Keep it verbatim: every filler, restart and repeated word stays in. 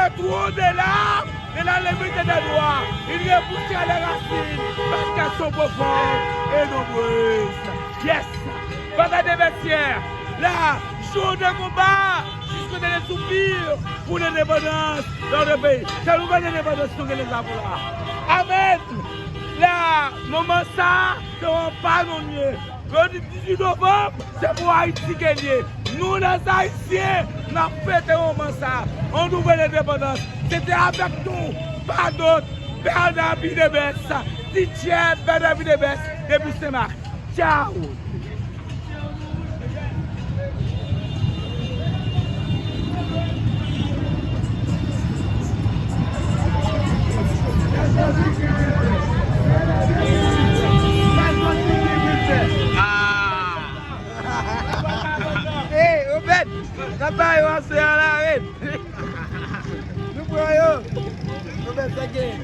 Trop de larmes et la limite des doigts. Il repoussera les racines parce qu'elles sont profondes et nombreuses. Yes! Bataille des vestiaires. La, jour de combat, jusqu'au dernier soupir pour l'indépendance dans le pays. Se nouvèl endepandans nou genyen la pou la. Amen! La, moman sa, se yon pa nou ye. Jodi dizuit novanm, se pou Ayiti ke l ye. Nou, lèzayisyen, n ap fete moman sa. Yon nouvèl endepandans. Se te avèk nou, pa dòt, Bernard Pidebès, D J Bernard Pidebès, depi Senmak. Tchaw! Hey, Obed, n ap ba yo aswè a la, Obed. Nou pran yo. Obed, sa gen.